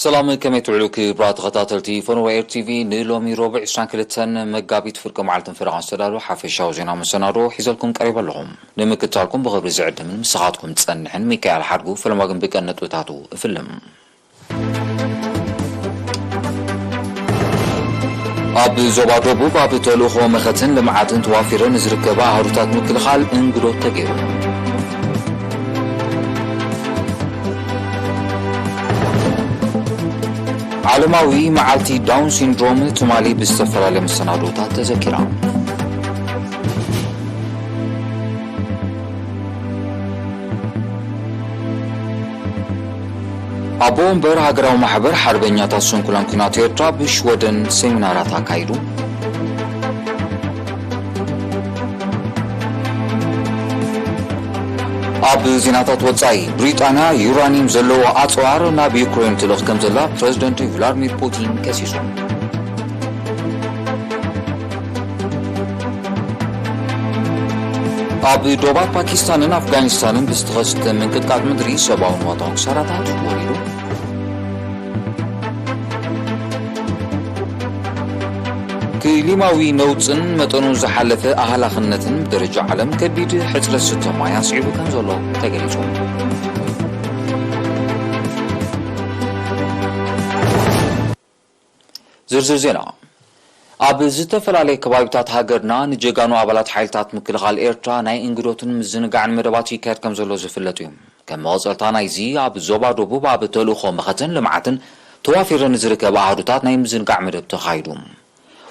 ሰላም፣ ከመይ ትውዕሉ ክቡራት ተኸታተልቲ ፈነወ ኤር ቲቪ? ንሎሚ ረቡዕ ዕስራን ክልተን መጋቢት ፍርቂ መዓልትን ፈረቓን ዝተዳለወ ሓፈሻዊ ዜና መሰናዶ ሒዘልኩም ቀሪበ ኣለኹ። ንምክትታልኩም ብኽብሪ ዝዕድምን ምሳኻትኩም ዝጸንሕን ሚካኤል ሓድጉ። ፈለማ ግን ብቀንዲ ነጥብታቱ እፍልም። ኣብ ዞባ ደቡብ ኣብ ተልእኾ መኸተን ልምዓትን ተዋፊረን ንዝርከባ ኣሃዱታት ምክልኻል እንግዶት ተገይሩ። ዓለማዊ መዓልቲ ዳውን ሲንድሮም ትማሊ ብዝተፈላለየ መሰናዶታት ተዘኪራ። ኣቦ ወንበር ሃገራዊ ማሕበር ሓርበኛታት ስንኩላን ኲናት ኤርትራ ብሽወደን ሰሚናራት ኣካይዱ። ኣብ ዜናታት ወጻኢ፣ ብሪጣንያ ዩራኒየም ዘለዎ ኣጽዋር ናብ ዩክሬን ትልእኽ ከም ዘላ ፕረዚደንት ቭላድሚር ፑቲን ከሲሱ። ኣብ ዶባት ፓኪስታንን ኣፍጋኒስታንን ብዝተኸስተ ምንቅጥቃጥ ምድሪ ሰብኣውን ዋታውን ክሳራታት ወሪዱ። ክሊማዊ ነውጽን መጠኑ ዝሓለፈ ኣህላኽነትን ብደረጃ ዓለም ከቢድ ሕጽረት ስተ ማይ ኣስዒቡ ከም ዘሎ ተገሊጹ። ዝርዝር ዜና። ኣብ ዝተፈላለየ ከባቢታት ሃገርና ንጀጋኑ ኣባላት ሓይልታት ምክልኻል ኤርትራ ናይ እንግዶትን ምዝንጋዕን መደባት ይካየድ ከም ዘሎ ዝፍለጥ እዩ። ከም መቐጸልታ ናይዚ፣ ኣብ ዞባ ደቡብ ኣብ ተልእኾ መኸተን ልምዓትን ተዋፊረን ዝርከባ ኣሃዱታት ናይ ምዝንጋዕ መደብ ተኻይዱ።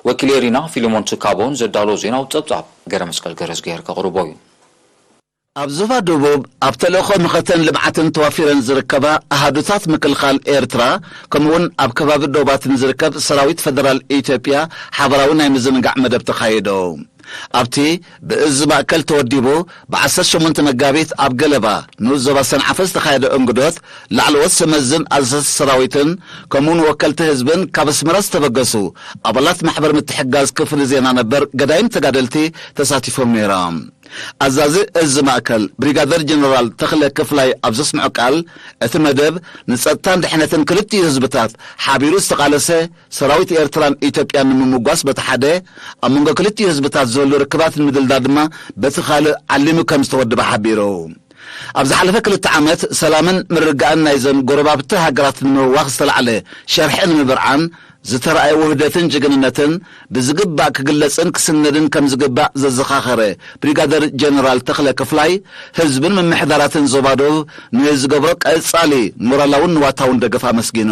ወኪል ኤሪና ፊልሞን ትካቦን ዘዳሎ ዜናዊ ጸብጻብ ገረ መስቀል ገረዝግሄር ከቕርቦ እዩ። ኣብ ዞባ ደቡብ ኣብ ተልእኾ መኸተን ልምዓትን ተዋፊረን ዝርከባ ኣሃዱታት ምክልኻል ኤርትራ፣ ከምኡውን ኣብ ከባቢ ዶባት ንዝርከብ ሰራዊት ፈደራል ኢትዮጵያ ሓበራዊ ናይ ምዝንጋዕ መደብ ተኻየዶ። ኣብቲ ብእዝ ማእከል ተወዲቡ፣ ብ ዓሰርተ ሸሞንተ መጋቢት ኣብ ገለባ ንኡስ ዞባ ሰንዓፈ ዝተኻየደ እንግዶት፣ ላዕለዎት ሰመዝን ኣዘዝቲ ሰራዊትን፣ ከምኡውን ወከልቲ ህዝብን ካብ ኣስመራ ዝተበገሱ ኣባላት ማሕበር ምትሕጋዝ ክፍሊ ዜና ነበር ገዳይም ተጋደልቲ ተሳቲፎም ነይሮም። ኣዛዚ እዚ ማእከል ብሪጋደር ጀነራል ተኽለ ክፍላይ ኣብ ዘስምዖ ቃል፣ እቲ መደብ ንጸጥታን ድሕነትን ክልቲኡ ህዝብታት ሓቢሩ ዝተቓለሰ ሰራዊት ኤርትራን ኢትዮጵያን ንምምጓስ በቲ ሓደ፣ ኣብ መንጎ ክልቲኡ ህዝብታት ዝህሉ ርክባት ንምድልዳል ድማ በቲ ካልእ ዓሊሙ ከም ዝተወደበ ሓቢሩ። ኣብ ዝሓለፈ ክልተ ዓመት ሰላምን ምርግጋእን ናይዘን ጎረባብቲ ሃገራት ንምህዋኽ ዝተላዕለ ሸርሒ ንምብርዓን ዝተራእየ ውህደትን ጅግንነትን ብዝግባእ ክግለጽን ክስነድን ከም ዝግባእ ዘዘኻኸረ ብሪጋደር ጀነራል ተኽለ ክፍላይ፣ ህዝብን ምምሕዳራትን ዞባ ደቡብ ንዝገብሮ ቀጻሊ ሞራላውን ንዋታውን ደገፍ ኣመስጊኑ።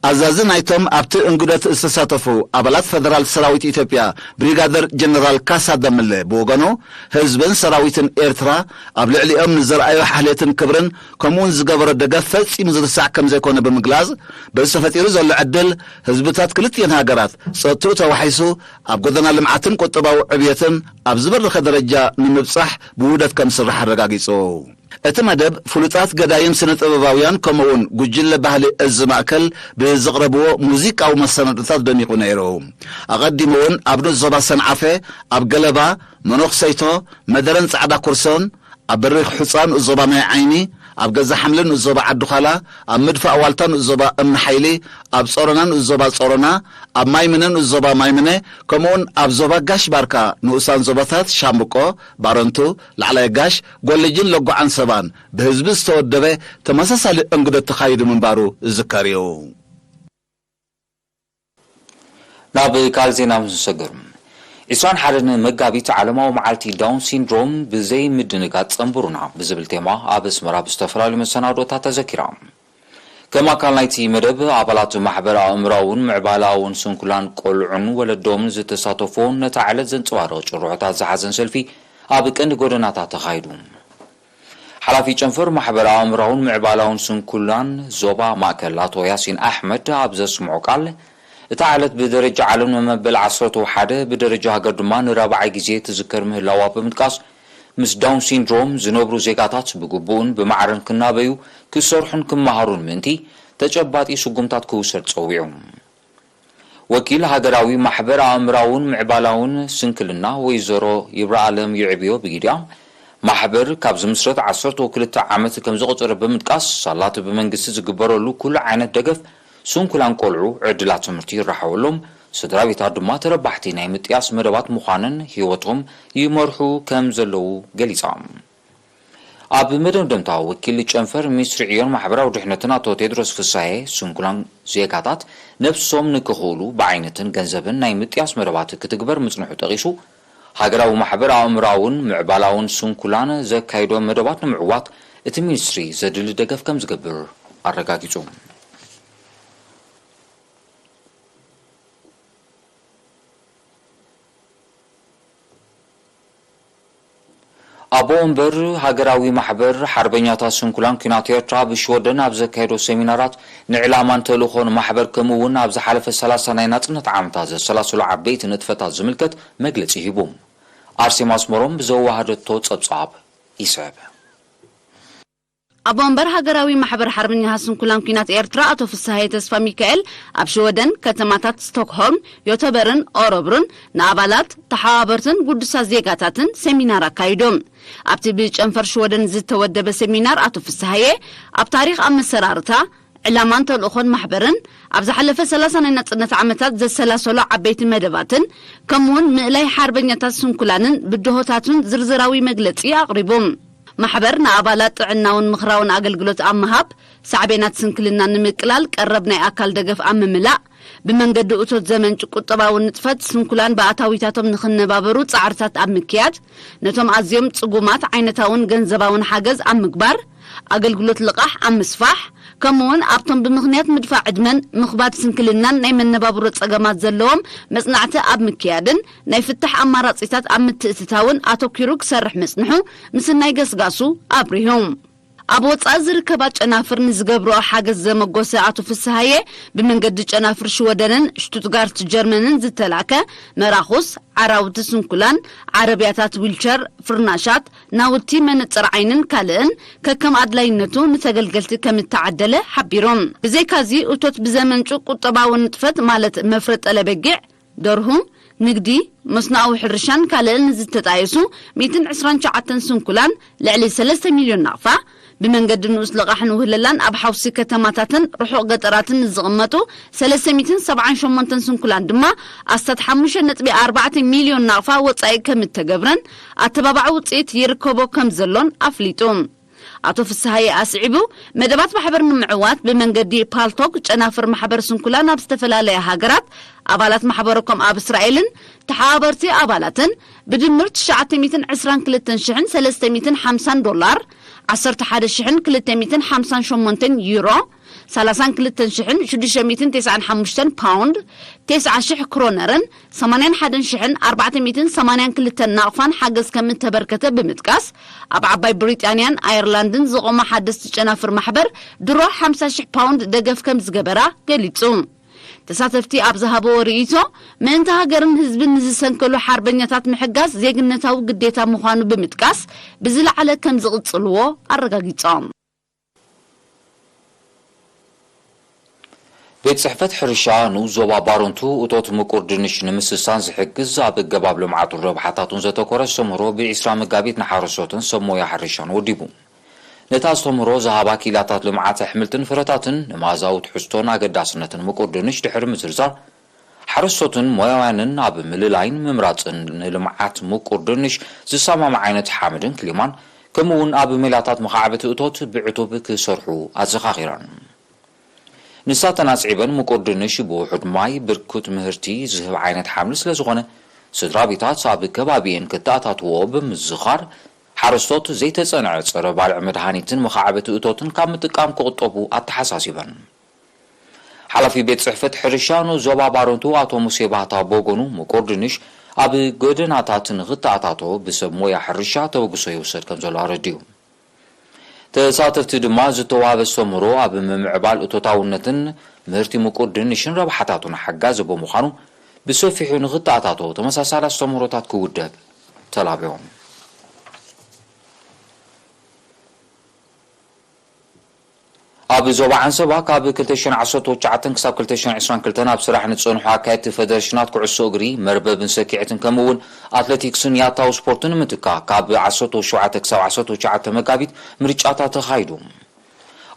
ኣዛዚ ናይቶም ኣብቲ እንግዶት ዝተሳተፉ ኣባላት ፈደራል ሰራዊት ኢትዮጵያ ብሪጋደር ጀነራል ካሳ ደምለ ብወገኑ፣ ህዝብን ሰራዊትን ኤርትራ ኣብ ልዕሊኦም ንዘርኣዮ ሓልዮትን ክብርን ከምኡውን ዝገበሮ ደገፍ ፈጺሙ ዝርሳዕ ከም ዘይኮነ ብምግላጽ፣ በዚ ተፈጢሩ ዘሎ ዕድል ህዝብታት ክልቲኤን ሃገራት ጸጥትኡ ተዋሒሱ ኣብ ጎደና ልምዓትን ቁጠባዊ ዕብየትን ኣብ ዝበረኸ ደረጃ ንምብጻሕ ብውህደት ከም ዝስራሕ ኣረጋጊጹ። እቲ መደብ ፍሉጣት ገዳይም ስነ ጥበባውያን ከምኡውን ጉጅለ ባህሊ እዚ ማእከል ብዘቕረብዎ ሙዚቃዊ መሰናዶታት ደሚቑ ነይሩ። ኣቐዲሙ እውን ኣብ ንኡስ ዞባ ሰንዓፈ፣ ኣብ ገለባ፣ መነኹሰይቶ፣ መደረን ጻዕዳ ኩርሶን፣ ኣብ በሪኽ ሑጻ ንኡስ ዞባ ማይ ዓይኒ፣ ኣብ ገዛ ሓምለ ንኡስ ዞባ ዓዲ ዃላ፣ ኣብ ምድፋእ ዋልታ ንኡስ ዞባ እምኒ ሓይሊ፣ ኣብ ጾሮና ንኡስ ዞባ ጾሮና፣ ኣብ ማይምነ ንኡስ ዞባ ማይምነ፣ ከምኡውን ኣብ ዞባ ጋሽ ባርካ ንኡሳን ዞባታት ሻምብቆ፣ ባረንቱ፣ ላዕላይ ጋሽ፣ ጎልጅን ለጓዓን ሰባን ብህዝቢ ዝተወደበ ተመሳሳሊ እንግዶት ተኻይዱ ምንባሩ ዝዝከር እዩ። ናብ ካልእ ዜና ምስ ንሰግር፣ ዕስራን ሓደን መጋቢት ዓለማዊ መዓልቲ ዳውን ሲንድሮም ብዘይ ምድንጋጽ ጸንብሩና ብዝብል ቴማ ኣብ ኣስመራ ብዝተፈላለዩ መሰናዶታት ተዘኪራ። ከም ኣካል ናይቲ መደብ፣ ኣባላት ማሕበር ኣእምራውን ምዕባላውን ስንኩላን ቆልዑን ወለዶምን ዝተሳተፎ ነታ ዕለት ዘንጸባርቕ ጭርሖታት ዝሓዘን ሰልፊ ኣብ ቀንዲ ጎደናታት ተኻይዱ። ሓላፊ ጨንፈር ማሕበር ኣእምራውን ምዕባላውን ስንኩላን ዞባ ማእከል ኣቶ ያሲን ኣሕመድ ኣብ ዘስምዖ ቃል፣ እታ ዕለት ብደረጃ ዓለም ንመበል ዓሰርተ ሓደ፣ ብደረጃ ሃገር ድማ ንራብዓይ ግዜ ትዝከር ምህላዋ ብምጥቃስ፣ ምስ ዳውን ሲንድሮም ዝነብሩ ዜጋታት ብግቡእን ብማዕረን ክናበዩ፣ ክሰርሑን ክመሃሩን ምእንቲ ተጨባጢ ስጉምታት ክውሰድ ጸዊዑ። ወኪል ሃገራዊ ማሕበር ኣእምራውን ምዕባላውን ስንክልና ወይዘሮ ይብረኣለም ይዕብዮ ብጊዲኣ፣ ማሕበር ካብ ዝምስረት ዓሰርተ ክልተ ዓመት ከም ዘቖጸረ ብምጥቃስ፣ ሳላቲ ብመንግስቲ ዝግበረሉ ኩሉ ዓይነት ደገፍ፣ ስንኩላን ቆልዑ ዕድላት ትምህርቲ ይረሓወሎም፣ ስድራ ቤታት ድማ ተረባሕቲ ናይ ምጥያስ መደባት ምዃነን ህይወቶም ይመርሑ ከም ዘለዉ ገሊጻ። ኣብ መደምደምታ፣ ወኪል ጨንፈር ሚኒስትሪ ዕዮን ማሕበራዊ ድሕነትን ኣቶ ቴድሮስ ፍሳሄ፣ ስንኩላን ዜጋታት ነብሶም ንክኽእሉ ብዓይነትን ገንዘብን ናይ ምጥያስ መደባት ክትግበር ምጽንሑ ጠቒሱ፣ ሃገራዊ ማሕበር ኣእምራውን ምዕባላውን ስንኩላን ዘካይዶ መደባት ንምዕዋት እቲ ሚኒስትሪ ዘድሊ ደገፍ ከም ዝገብር ኣረጋጊጹ። ኣቦ ወንበር ሃገራዊ ማሕበር ሓርበኛታት ስንኩላን ኲናት ኤርትራ ኣብ ሽወደን ኣብ ዘካየዶ ሰሚናራት፣ ንዕላማን ተልእኾን ማሕበር፣ ከምኡ እውን ኣብ ዝሓለፈ ሰላሳ ናይ ናጽነት ዓመታት ዘሰላሰሎ ዓበይቲ ንጥፈታት ዝምልከት መግለጺ ሂቡ። ኣርሴማ ኣስመሮም ብዘወሃደቶ ጸብጻብ ይስዕብ። ኣቦ ወንበር ሃገራዊ ማሕበር ሓርበኛታት ስንኩላን ኲናት ኤርትራ ኣቶ ፍስሃየ ተስፋ ሚካኤል ኣብ ሽወደን ከተማታት ስቶክሆልም፣ ዮተበርን ኦረብሩን ንኣባላት፣ ተሓባበርትን ግዱሳት ዜጋታትን ሰሚናር ኣካይዶም። ኣብቲ ብጨንፈር ሽወደን ዝተወደበ ሰሚናር ኣቶ ፍስሃየ ኣብ ታሪኽ ኣመሰራርታ፣ ዕላማን ተልእኾን ማሕበርን፣ ኣብ ዝሓለፈ ሰላሳ ናይ ናጽነት ዓመታት ዘሰላሰሎ ዓበይቲ መደባትን፣ ከምኡውን ምእላይ ሓርበኛታት ስንኩላንን ብድሆታቱን ዝርዝራዊ መግለጺ ኣቕሪቡ። ማሕበር ንኣባላት ጥዕናውን ምኽራውን ኣገልግሎት ኣብ ምሃብ፣ ሳዕቤናት ስንክልና ንምቅላል ቀረብ ናይ ኣካል ደገፍ ኣብ ምምላእ፣ ብመንገዲ እቶት ዘመንጭ ቁጠባዊ ንጥፈት ስንኩላን ብኣታዊታቶም ንኽነባበሩ ጻዕርታት ኣብ ምክያድ፣ ነቶም ኣዝዮም ጽጉማት ዓይነታውን ገንዘባውን ሓገዝ ኣብ ምግባር፣ ኣገልግሎት ልቓሕ ኣብ ምስፋሕ፣ ከምኡውን ኣብቶም ብምኽንያት ምድፋእ ዕድመን ምኽባድ ስንክልናን ናይ መነባብሮ ጸገማት ዘለዎም መጽናዕቲ ኣብ ምክያድን ናይ ፍታሕ ኣማራጺታት ኣብ ምትእትታውን ኣተኲሩ ክሰርሕ ምጽንሑ ምስናይ ገስጋሱ ኣብሪሁ። ኣብ ወጻኢ ዝርከባ ጨናፍር ንዝገብርኦ ሓገዝ ዘመጎሰ ኣቶ ፍስሃየ፣ ብመንገዲ ጨናፍር ሽወደንን ሽቱትጋርት ጀርመንን ዝተላከ መራኹስ፣ ዓራውቲ ስንኩላን፣ ዓረብያታት ዊልቸር፣ ፍርናሻት፣ ናውቲ መነጽር ዓይንን ካልእን ከከም ኣድላይነቱ ንተገልገልቲ ከም እተዓደለ ሓቢሮም። ብዘይካዚ፣ እቶት ብዘመንጩ ቁጠባዊ ንጥፈት ማለት መፍረ ጠለበጊዕ፣ ደርሁ፣ ንግዲ፣ መስኖኣዊ ሕርሻን ካልእን ንዝተጣየሱ ሚእትን ዕስራን ትሽዓተን ስንኩላን ልዕሊ ሰለስተ ሚልዮን ናቕፋ፣ ብመንገዲ ንኡስ ልቓሕን ውህለላን ኣብ ሓውሲ ከተማታትን ርሑቕ ገጠራትን ንዝቕመጡ ሰለስተ ሚእትን ሰብዓን ሸሞንተን ስንኩላን ድማ ኣስታት ሓሙሽተ ነጥቢ ኣርባዕተ ሚልዮን ናቕፋ ወጻኢ ከም እተገብረን ኣተባባዒ ውጽኢት ይርከቦ ከም ዘሎን ኣፍሊጡ። ኣቶ ፍስሃየ ኣስዒቡ፣ መደባት ማሕበር ንምዕዋት ብመንገዲ ፓልቶክ ጨናፍር ማሕበር ስንኩላን ኣብ ዝተፈላለያ ሃገራት ኣባላት ማሕበረኮም ኣብ እስራኤልን ተሓባበርቲ ኣባላትን ብድምር ትሽዓተ ሚእትን ዕስራን ክልተን ሽሕን ሰለስተ ሚእትን ሓምሳን ዶላር፣ ዓሰርተ ሓደ ሽሕን ክልተ ሚእትን ሓምሳን ሸሞንተን ዩሮ፣ ሰላሳን ክልተን ሽሕን ሽዱሽተ ሚእትን ተስዓን ሓሙሽተን ፓውንድ፣ ተስዓ ሽሕ ክሮነርን ሰማንያን ሓደን ሽሕን ኣርባዕተ ሚእትን ሰማንያን ክልተን ናቕፋን ሓገዝ ከም እተበርከተ ብምጥቃስ፣ ኣብ ዓባይ ብሪጣንያን ኣየርላንድን ዝቖመ ሓደስቲ ጨናፍር ማሕበር ድሮ ሓምሳ ሽሕ ፓውንድ ደገፍ ከም ዝገበራ ገሊጹ። ተሳተፍቲ ኣብ ዝሃብዎ ርእይቶ፣ ምእንቲ ሃገርን ህዝብን ንዝሰንከሉ ሓርበኛታት ምሕጋዝ ዜግነታዊ ግዴታ ምዃኑ ብምጥቃስ፣ ብዝለዓለ ከም ዝቕጽልዎ ኣረጋጊጾም። ቤት ጽሕፈት ሕርሻ ንኡስ ዞባ ባረንቱ እቶት ምቁር ድንሽ ንምስሳን ዝሕግዝ ኣብ ገባብ ልምዓቱን ረብሓታቱን ዘተኮረ ኣስተምህሮ ብ ዕስራ መጋቢት ንሓረስቶትን ሰብ ሞያ ሕርሻን ወዲቡ። ነቲ ኣስተምህሮ ዝሃባ ክኢላታት ልምዓት ኣሕምልትን ፍረታትን ንመኣዛዊ ትሕዝቶን ኣገዳስነትን ምቁር ድንሽ ድሕሪ ምዝርዛር፣ ሓረስቶትን ሞያውያንን ኣብ ምልላይን ምምራጽን ንልምዓት ምቁር ድንሽ ዝሰማማዕ ዓይነት ሓመድን ክሊማን፣ ከምኡ'ውን ኣብ ሜላታት መኻዕበቲ እቶት ብዕቱብ ክሰርሑ ኣዘኻኺረን። ንሳተን ኣስዒበን፣ ምቁር ድንሽ ብውሑድ ማይ ብርኩት ምህርቲ ዝህብ ዓይነት ሓምሊ ስለ ዝኾነ፣ ስድራ ቤታት ኣብ ከባቢኤን ክተኣታትዎ ብምዝኻር፣ ሓረስቶት ዘይተጸንዐ ጸረ ባልዕ መድሃኒትን መኻዕበቲ እቶትን ካብ ምጥቃም ክቑጠቡ ኣተሓሳሲበን። ሓላፊ ቤት ጽሕፈት ሕርሻ ንኡስ ዞባ ባረንቱ ኣቶ ሙሴ ባህታ ብወገኑ፣ ምቁር ድንሽ ኣብ ጎደናታት ንኽተኣታቶ ብሰብ ሞያ ሕርሻ ተበግሶ ይውሰድ ከም ዘሎ ኣረዲኡ። ተሳተፍቲ ድማ ዝተዋህበ ኣስተምህሮ ኣብ ምምዕባል እቶታውነትን ምህርቲ ምቁር ድንሽን ረብሓታቱን ሓጋዚ ብምዃኑ፣ ብሰፊሑ ንኽተኣታቶ ተመሳሳሊ ኣስተምህሮታት ክውደብ ተላብዮም። ኣብ ዞባ ዓንሰባ ካብ ክልተ ሽሕን ዓሰርተ ትሽዓተን ክሳብ ክልተ ሽሕን ዕስራን ክልተን ኣብ ስራሕ ንዝጸንሑ ኣካየድቲ ፈደረሽናት ኩዕሶ እግሪ፣ መርበብን ሰኪዔትን ከምኡ እውን ኣትሌቲክስን ያታዊ ስፖርትን ንምትካእ ካብ ዓሰርተ ሸውዓተ ክሳብ ዓሰርተ ትሽዓተ መጋቢት ምርጫታት ተኻይዱ።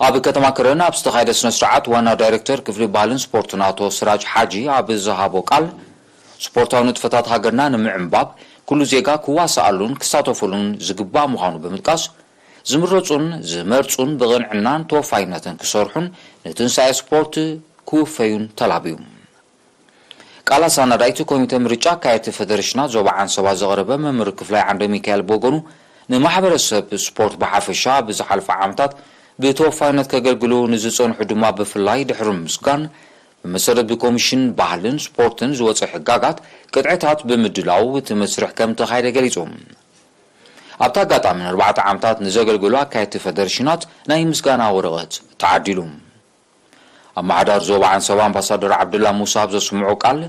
ኣብ ከተማ ከረን ኣብ ዝተኻየደ ስነ ስርዓት ዋና ዳይሬክተር ክፍሊ ባህልን ስፖርትን ኣቶ ስራጅ ሓጂ ኣብ ዝሃቦ ቃል፣ ስፖርታዊ ንጥፈታት ሃገርና ንምዕንባብ ኩሉ ዜጋ ክዋስኣሉን ክሳተፈሉን ዝግባእ ምዃኑ ብምጥቃስ፣ ዝምረጹን ዝመርጹን ብቕንዕናን ተወፋይነትን ክሰርሑን ንትንሳኤ ስፖርት ክውፈዩን ተላብዩ። ቃል ኣሳናዳይቲ ኮሚተ ምርጫ ኣካየድቲ ፈደረሽናት ዞባ ዓንሰባ ዘቕረበ መምህር ክፍላይ ዓንደ ሚካኤል ቦገኑ፣ ንማሕበረሰብ ስፖርት ብሓፈሻ ብዝሓለፈ ዓመታት ብተወፋይነት ከገልግሉ ንዝጸንሑ ድማ ብፍላይ ድሕሪ ምስጋን፣ ብመሰረት ብኮሚሽን ባህልን ስፖርትን ዝወጸ ሕጋጋት ቅጥዕታት ብምድላው እቲ መስርሕ ከም ተኻየደ ገሊጹ። ኣብቲ ኣጋጣሚ ንኣርባዕተ ዓመታት ንዘገልገሉ ኣካየድቲ ፈደረሽናት ናይ ምስጋና ወረቐት ተዓዲሉ። ኣመሓዳሪ ዞባ ዓንሰባ ኣምባሳደር ዓብደላ ሙሳ ኣብ ዘስምዖ ቃል፣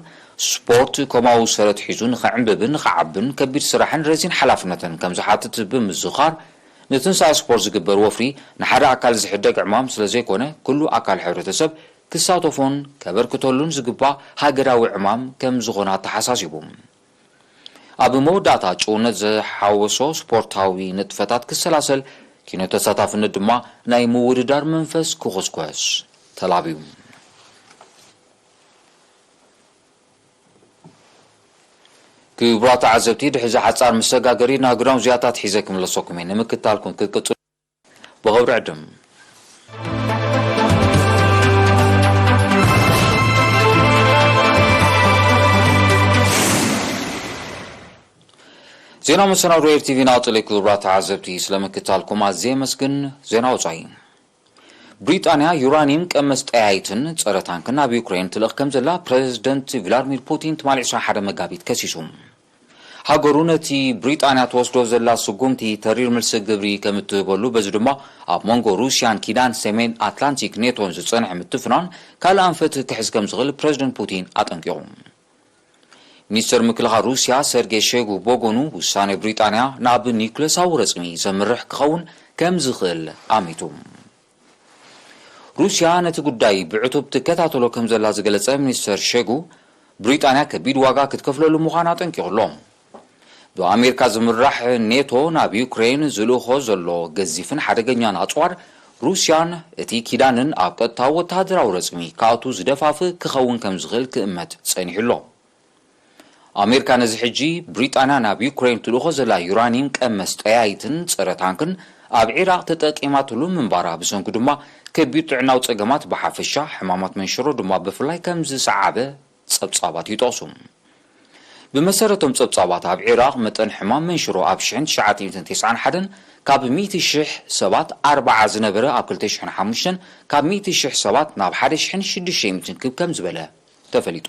ስፖርት ኮማዊ ሰረት ሒዙ ንኸዕንብብን ንኸዓብን ከቢድ ስራሕን ረዚን ሓላፍነትን ከም ዝሓትት ብምዝኻር፣ ንትንሳኤ ስፖርት ዝግበር ወፍሪ ንሓደ ኣካል ዝሕደግ ዕማም ስለ ዘይኮነ፣ ኩሉ ኣካል ሕብረተሰብ ክሳተፎን ከበርክተሉን ዝግባእ ሃገራዊ ዕማም ከም ዝኾነ ኣተሓሳሲቡ። ኣብ መወዳእታ ጭውነት ዝሓወሶ ስፖርታዊ ንጥፈታት ክሰላሰል፣ ኪኖ ተሳታፍነት ድማ ናይ ምውድዳር መንፈስ ክኹስኮስ ተላብዩ። ክቡራት ተዓዘብቲ፣ ድሕዚ ሓጻር መሰጋገሪ ናግዳውን ዚያታት ሒዘ ክምለሰኩም እየ። ንምክታልኩም ክትቅጽሉ ብኽብሪ ዕድም። ዜና መሰናዶ ኤር ቲቪ ናቕጽል። ክቡራት ተዓዘብቲ፣ ስለ ምክታልኩም ኣዝየ የመስግን። ዜና ወጻኢ። ብሪጣንያ ዩራኒየም ቀመስ ጠያይትን ጸረ ታንክን ናብ ዩክሬን ትልእኽ ከም ዘላ ፕረዚደንት ቭላድሚር ፑቲን ትማሊ ዕስራን ሓደን መጋቢት ከሲሱ። ሃገሩ ነቲ ብሪጣንያ ትወስዶ ዘላ ስጉምቲ ተሪር መልሲ ግብሪ ከም እትህበሉ፣ በዚ ድማ ኣብ መንጎ ሩስያን ኪዳን ሰሜን ኣትላንቲክ ኔቶን ዝጸንሐ ምትፍናን ካልእ ኣንፈት ክሕዝ ከም ዝኽእል ፕረዚደንት ፑቲን ኣጠንቂቑ። ሚኒስተር ምክልኻል ሩስያ ሰርጌ ሸይጉ ቦጎኑ፣ ውሳኔ ብሪጣንያ ናብ ኒውክለሳዊ ረጽሚ ዘምርሕ ክኸውን ከም ዝኽእል ኣሚቱ። ሩስያ ነቲ ጉዳይ ብዕቱብ ትከታተሎ ከም ዘላ ዝገለጸ ሚኒስተር ሸይጉ፣ ብሪጣንያ ከቢድ ዋጋ ክትከፍለሉ ምዃና ኣጠንቂቑ ኣሎ። ብኣሜሪካ ዝምራሕ ኔቶ ናብ ዩክሬን ዝልእኾ ዘሎ ገዚፍን ሓደገኛን ኣጽዋር፣ ሩስያን እቲ ኪዳንን ኣብ ቀጥታዊ ወተሃደራዊ ረጽሚ ክኣቱ ዝደፋፍእ ክኸውን ከም ዝኽእል ክእመት ጸኒሑ ኣሎ። ኣሜሪካ ነዚ ሕጂ ብሪጣንያ ናብ ዩክሬን ትልእኾ ዘላ ዩራኒየም ቀመስ ጠያይትን ጸረ ታንክን ኣብ ዒራቕ ተጠቂማትሉ ምንባራ፣ ብሰንኩ ድማ ከቢድ ጥዕናዊ ጸገማት ብሓፈሻ፣ ሕማማት መንሽሮ ድማ ብፍላይ ከም ዝሰዓበ ጸብጻባት ይጠቕሱ። ብመሰረቶም ጸብጻባት፣ ኣብ ዒራቕ መጠን ሕማም መንሽሮ ኣብ ሽሕን ትሽዓተ ሚእትን ተስዓን ሓደን ካብ ሚእቲ ሽሕ ሰባት ኣርብዓ ዝነበረ፣ ኣብ ክልተ ሽሕን ሓሙሽተን ካብ ሚእቲ ሽሕ ሰባት ናብ ሓደ ሽሕን ሽዱሽተ ሚእትን ክብ ከም ዝበለ ተፈሊጡ።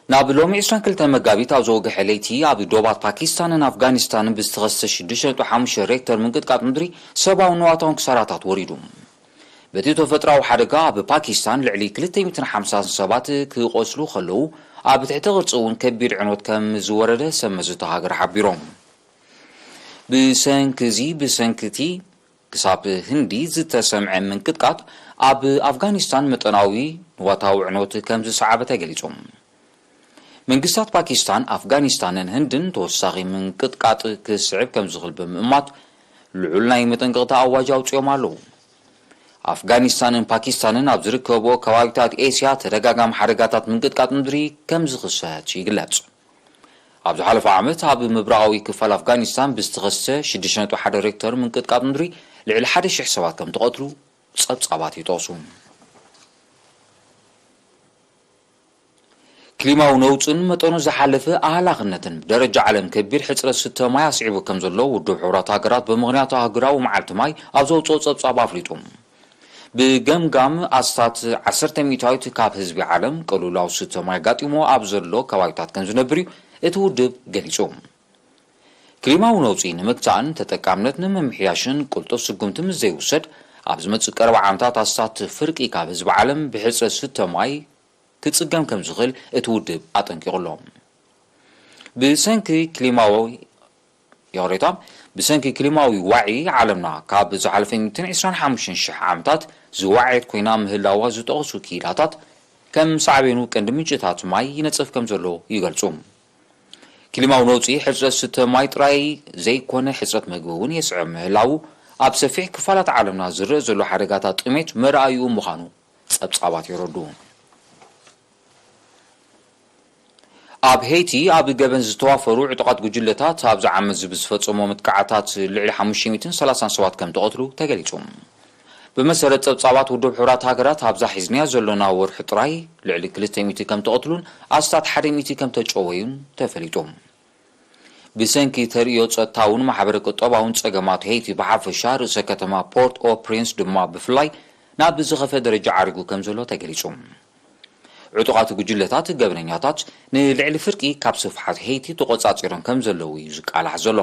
ናብ ሎሚ ዕስራን ክልተን መጋቢት ኣብ ዝወግሐ ለይቲ፣ ኣብ ዶባት ፓኪስታንን ኣፍጋኒስታንን ብዝተኸስተ ሽዱሽተ ነጥቢ ሓሙሽተ ሬክተር ምንቅጥቃጥ ምድሪ ሰብኣውን ንዋታውን ክሳራታት ወሪዱ። በቲ ተፈጥሮኣዊ ሓደጋ፣ ኣብ ፓኪስታን ልዕሊ ክልተ ሚእትን ሓምሳን ሰባት ክቖስሉ ከለዉ፣ ኣብ ትሕቲ ቅርጺ እውን ከቢድ ዕንወት ከም ዝወረደ ሰብ መዚ እታ ሃገር ሓቢሮም። ብሰንኪ እዚ፣ ብሰንኪ እቲ ክሳብ ህንዲ ዝተሰምዐ ምንቅጥቃጥ፣ ኣብ ኣፍጋኒስታን መጠናዊ ንዋታዊ ዕንወት ከም ዝሰዓበ ተገሊጹ። መንግስታት ፓኪስታን፣ ኣፍጋኒስታንን ህንድን ተወሳኺ ምንቅጥቃጥ ክስዕብ ከም ዝኽእል ብምእማት፣ ልዑል ናይ መጠንቀቕታ ኣዋጅ ኣውጺኦም ኣለዉ። ኣፍጋኒስታንን ፓኪስታንን ኣብ ዝርከብኦ ከባቢታት ኤስያ ተደጋጋሚ ሓደጋታት ምንቅጥቃጥ ምድሪ ከም ዝኽሰት ይግለጽ። ኣብ ዝሓለፈ ዓመት ኣብ ምብራቓዊ ክፋል ኣፍጋኒስታን ብዝተኸስተ ሽዱሽተ ነጥቢ ሓደ ሬክተር ምንቅጥቃጥ ምድሪ ልዕሊ ሓደ ሽሕ ሰባት ከም ተቐትሉ ጸብጻባት ይጠቕሱ። ክሊማዊ ነውጽን መጠኑ ዝሓለፈ ኣህላኽነትን ብደረጃ ዓለም ከቢድ ሕጽረት ስተ ማይ ኣስዒቡ ከም ዘሎ ውድብ ሕቡራት ሃገራት ብምኽንያት ኣህጉራዊ መዓልቲ ማይ ኣብ ዘውጽኦ ጸብጻብ ኣፍሊጡ። ብገምጋም ኣስታት ዓሰርተ ሚእታዊት ካብ ህዝቢ ዓለም ቅልውላው ስተ ማይ ኣጋጢሞ ኣብ ዘሎ ከባቢታት ከም ዝነብር እዩ እቲ ውድብ ገሊጹ። ክሊማዊ ነውጺ ንምግታእን ተጠቃምነት ንምምሕያሽን ቅልጡፍ ስጉምቲ ምስ ዘይውሰድ፣ ኣብ ዝመጽእ ቀረባ ዓመታት ኣስታት ፍርቂ ካብ ህዝቢ ዓለም ብሕጽረት ስተ ማይ ክጽገም ከም ዝኽእል እቲ ውድብ ኣጠንቂቑ ኣሎ። ብሰንኪ ክሊማዊ፣ ይቕሬታ፣ ብሰንኪ ክሊማዊ ዋዒ ዓለምና ካብ ዝሓለፈ ሚእትን ዕስራን ሓሙሽተን ሽሕ ዓመታት ዝወዓየት ኮይና ምህላዋ ዝጠቐሱ ክኢላታት፣ ከም ሳዕቤኑ ቀንዲ ምንጭታት ማይ ይነጽፍ ከም ዘሎ ይገልጹ። ክሊማዊ ነውጺ ሕጽረት ስተ ማይ ጥራይ ዘይኮነ፣ ሕጽረት መግቢ እውን የስዕብ ምህላዉ፣ ኣብ ሰፊሕ ክፋላት ዓለምና ዝረአ ዘሎ ሓደጋታት ጥሜት መርኣይኡ ምዃኑ ጸብጻባት የረድኡ። ኣብ ሄይቲ ኣብ ገበን ዝተዋፈሩ ዕጡቓት ጉጅለታት ኣብዚ ዓመት እዚ ብዝፈጸሞ መጥቃዕታት ልዕሊ ሓሙሽተ ሚእትን ሰላሳን ሰባት ከም ተቐትሉ ተገሊጹ። ብመሰረት ጸብጻባት ውድብ ሕቡራት ሃገራት፣ ኣብዛ ሒዝናያ ዘሎና ወርሒ ጥራይ ልዕሊ ክልተ ሚእቲ ከም ተቐትሉን ኣስታት ሓደ ሚእቲ ከም ተጨወዩን ተፈሊጡ። ብሰንኪ ተርእዮ ጸጥታውን ማሕበረ ቁጠባውን ጸገማት ሄይቲ ብሓፈሻ፣ ርእሰ ከተማ ፖርት ኦ ፕሪንስ ድማ ብፍላይ ናብ ዝኸፍአ ደረጃ ዓሪጉ ከም ዘሎ ተገሊጹ። ዕጡቓት ጉጅለታት ገበነኛታት ንልዕሊ ፍርቂ ካብ ስፍሓት ሄይቲ ተቖጻጺሮም ከም ዘለዉ እዩ ዝቃላሕ ዘሎ።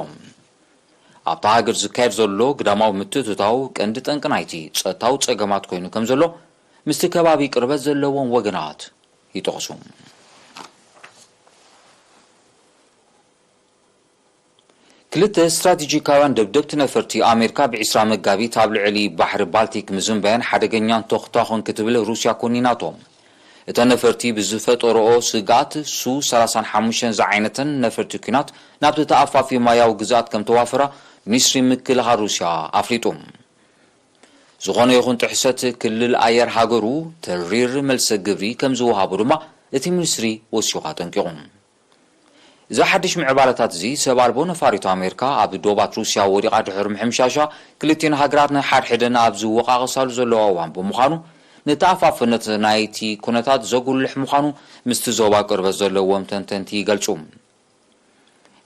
ኣብታ ሃገር ዝካየድ ዘሎ ግዳማዊ ምትእትታው ቀንዲ ጠንቂ ናይቲ ጸጥታዊ ጸገማት ኮይኑ ከም ዘሎ ምስቲ ከባቢ ቅርበት ዘለዎም ወገናት ይጠቕሱ። ክልተ ስትራቴጂካውያን ደብደብቲ ነፈርቲ ኣሜሪካ ብዕስራ መጋቢት ኣብ ልዕሊ ባሕሪ ባልቲክ ምዝንባየን ሓደገኛን ተኹታኹን ክትብል ሩስያ ኮኒናቶ። እተን ነፈርቲ ብዝፈጠረኦ ስግኣት፣ ሱ ሰላሳን ሓሙሽተን ዝዓይነተን ነፈርቲ ኲናት ናብቲ ተኣፋፊ ማያዊ ግዝኣት ከም ተዋፈራ ሚኒስትሪ ምክልኻል ሩስያ ኣፍሊጡ። ዝኾነ ይኹን ጥሕሰት ክልል ኣየር ሃገሩ ተሪር መልሰ ግብሪ ከም ዝወሃቦ ድማ እቲ ሚኒስትሪ ወሲኹ ኣጠንቂቑ። እዚ ሓድሽ ምዕባለታት እዚ ሰብ ኣልቦ ነፋሪት ኣሜሪካ ኣብ ዶባት ሩስያ ወዲቓ ድሕሪ ምሕምሻሻ፣ ክልቲኤን ሃገራት ንሓድሕደን ኣብ ዝወቃቐሳሉ ዘለዋ እዋን ብምዃኑ፣ ንተኣፋፍነት ናይቲ ኩነታት ዘጉልሕ ምዃኑ ምስቲ ዞባ ቅርበት ዘለዎም ተንተንቲ ይገልጹ።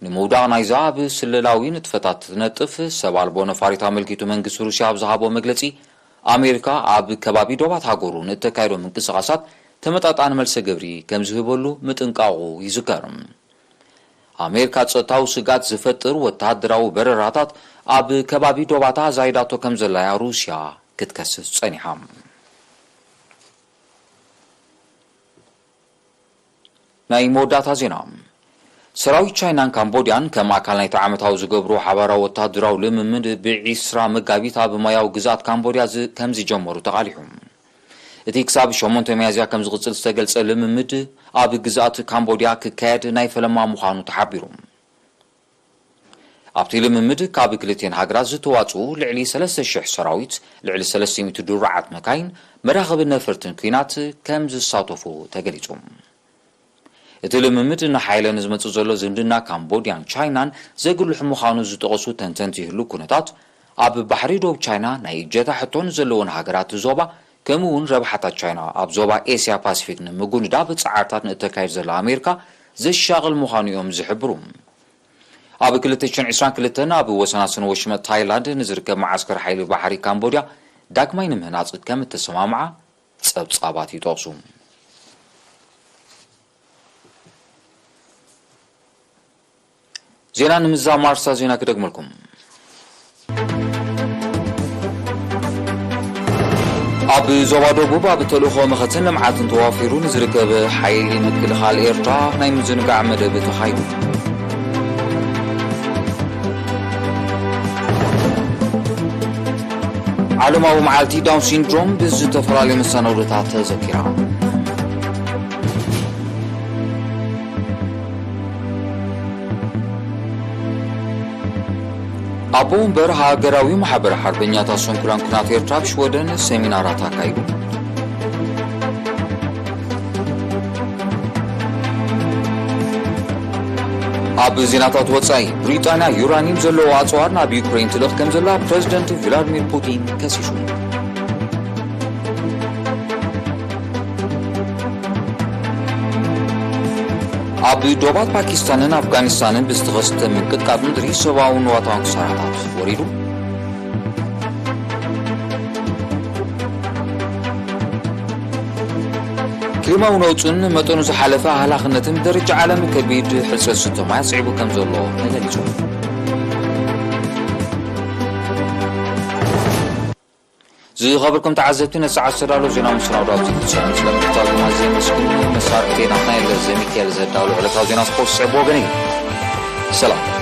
ንምውዳቕ ናይዛ ኣብ ስለላዊ ንጥፈታት ትነጥፍ ሰብ ኣልቦ ነፋሪት ኣመልኪቱ መንግስቲ ሩስያ ኣብ ዝሃቦ መግለጺ፣ ኣሜሪካ ኣብ ከባቢ ዶባት ሃገሩ ንእተካይዶ ምንቅስቓሳት ተመጣጣኒ መልሰ ግብሪ ከም ዝህበሉ ምጥንቃቑ ይዝከር። ኣሜሪካ ጸጥታዊ ስግኣት ዝፈጥር ወተሃደራዊ በረራታት ኣብ ከባቢ ዶባታ ኣዛይዳቶ ከም ዘላያ ሩስያ ክትከስስ ጸኒሓ። ናይ መወዳእታ ዜና። ሰራዊት ቻይናን ካምቦድያን ከም ኣካል ናይቲ ዓመታዊ ዝገብሮ ሓባራዊ ወተሃደራዊ ልምምድ ብዒስራ መጋቢት ኣብ ማያዊ ግዝኣት ካምቦድያ ዝ-፣ ከም ዝጀመሩ ተቓሊሑ። እቲ ክሳብ ሸሞንተ ሚያዝያ ከም ዝቕጽል ዝተገልጸ ልምምድ ኣብ ግዝኣት ካምቦድያ ክካየድ ናይ ፈለማ ምዃኑ ተሓቢሩ። ኣብቲ ልምምድ ካብ ክልቲኤን ሃገራት ዝተዋጽኡ ልዕሊ ሰለስተ ሽሕ ሰራዊት፣ ልዕሊ ሰለስተ ሚእቲ ድሩዓት መካይን፣ መራኽብን ነፈርትን ኲናት ከም ዝሳተፉ ተገሊጹ። እቲ ልምምድ ንሓይለን ዝመጽእ ዘሎ ዝምድና ካምቦድያን ቻይናን ዘጉልሕ ምዃኑ ዝጠቐሱ ተንተንቲ ይህሉ ኩነታት፣ ኣብ ባሕሪ ዶብ ቻይና ናይ እጀታ ሕቶ ንዘለወን ሃገራት ዞባ፣ ከምኡ እውን ረብሓታት ቻይና ኣብ ዞባ ኤስያ ፓሲፊክ ንምጉንዳብ ጻዕርታት ንእተካየድ ዘላ ኣሜሪካ ዘሻቕል ምዃኑ እዮም ዝሕብሩ። ኣብ ክልተ ሽሕን ዕስራን ክልተን ኣብ ወሰናስን ወሽመጥ ታይላንድ ንዝርከብ መዓስከር ሓይሊ ባሕሪ ካምቦድያ ዳግማይ ንምህናጽ ከም እተሰማምዓ ጸብጻባት ይጠቕሱ። ዜና ንምዛም ኣርእስታት ዜና ክደግመልኩም። ኣብ ዞባ ደቡብ ኣብ ተልእኾ መኸተን ልምዓትን ተዋፊሩ ንዝርከብ ሓይሊ ምክልኻል ኤርትራ ናይ ምዝንጋዕ መደብ ተኻይዱ። ዓለማዊ መዓልቲ ዳውን ሲንድሮም ብዝተፈላለዩ መሰናዶታት ተዘኪራ። ኣቦ ወንበር ሃገራዊ ማሕበር ሓርበኛታት ስንኩላን ኲናት ኤርትራ ኣብ ሽወደን ሰሚናራት ኣካይዱ። ኣብ ዜናታት ወጻኢ፣ ብሪጣንያ ዩራኒየም ዘለዎ ኣጽዋር ናብ ዩክሬን ትልእኽ ከም ዘላ ፕረዚደንት ቭላድሚር ፑቲን ከሲሱ። ኣብ ዶባት ፓኪስታንን ኣፍጋኒስታንን ብዝተኸስተ ምንቅጥቃጥ ምድሪ ሰብኣውን ንዋታውን ክሳራታት ወሪዱ። ክሊማዊ ነውጽን መጠኑ ዝሓለፈ ሃላኽነትን ብደረጃ ዓለም ከቢድ ሕጽረት ስቶ ማይ ኣስዒቡ ከም ዘሎ ተገሊጹ። ዝኸበርኩም ተዓዘብቲ፣ ነቲ ሰዓት ዝተዳለዉ ዜና ምስናዱ ኣብዚ ፍጻሜ። ስለምክታተልና ዘመስግን መሳርሕቲ ናትና የለ ዘሚካኤል ዘዳሉ ዕለታዊ ዜና ስፖርት ስዕብ ወገን እዩ። ሰላም።